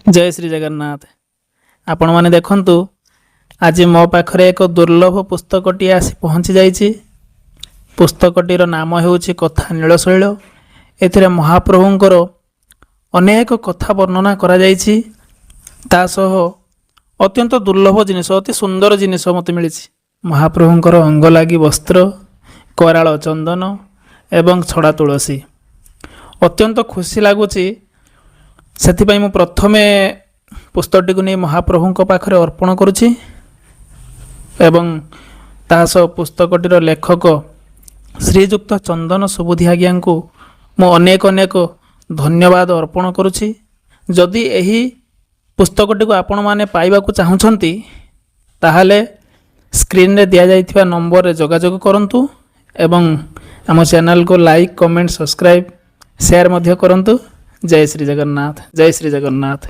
ଜୟ ଶ୍ରୀ ଜଗନ୍ନାଥ। ଆପଣମାନେ ଦେଖନ୍ତୁ, ଆଜି ମୋ ପାଖରେ ଏକ ଦୁର୍ଲଭ ପୁସ୍ତକଟିଏ ଆସି ପହଞ୍ଚି ଯାଇଛି। ପୁସ୍ତକଟିର ନାମ ହେଉଛି କଥା ନୀଳଶୈଳ। ଏଥିରେ ମହାପ୍ରଭୁଙ୍କର ଅନେକ କଥା ବର୍ଣ୍ଣନା କରାଯାଇଛି। ତା ସହ ଅତ୍ୟନ୍ତ ଦୁର୍ଲଭ ଜିନିଷ, ଅତି ସୁନ୍ଦର ଜିନିଷ ମୋତେ ମିଳିଛି, ମହାପ୍ରଭୁଙ୍କର ଅଙ୍ଗଲାଗି ବସ୍ତ୍ର, କରାଳ ଚନ୍ଦନ ଏବଂ ଛଡ଼ା ତୁଳସୀ। ଅତ୍ୟନ୍ତ ଖୁସି ଲାଗୁଛି। ସେଥିପାଇଁ ମୁଁ ପ୍ରଥମେ ପୁସ୍ତକଟିକୁ ନେଇ ମହାପ୍ରଭୁଙ୍କ ପାଖରେ ଅର୍ପଣ କରୁଛି ଏବଂ ତା ସହ ପୁସ୍ତକଟିର ଲେଖକ ଶ୍ରୀଯୁକ୍ତ ଚନ୍ଦନ ସୁବୁଧି ଆଜ୍ଞାଙ୍କୁ ମୁଁ ଅନେକ ଅନେକ ଧନ୍ୟବାଦ ଅର୍ପଣ କରୁଛି। ଯଦି ଏହି ପୁସ୍ତକଟିକୁ ଆପଣମାନେ ପାଇବାକୁ ଚାହୁଁଛନ୍ତି, ତାହେଲେ ସ୍କ୍ରିନ୍ରେ ଦିଆଯାଇଥିବା ନମ୍ବରରେ ଯୋଗାଯୋଗ କରନ୍ତୁ ଏବଂ ଆମ ଚ୍ୟାନେଲକୁ ଲାଇକ୍, କମେଣ୍ଟ, ସବସ୍କ୍ରାଇବ୍, ସେୟାର ମଧ୍ୟ କରନ୍ତୁ। ଜୟ ଶ୍ରୀ ଜଗନ୍ନାଥ, ଜୟ ଶ୍ରୀ ଜଗନ୍ନାଥ।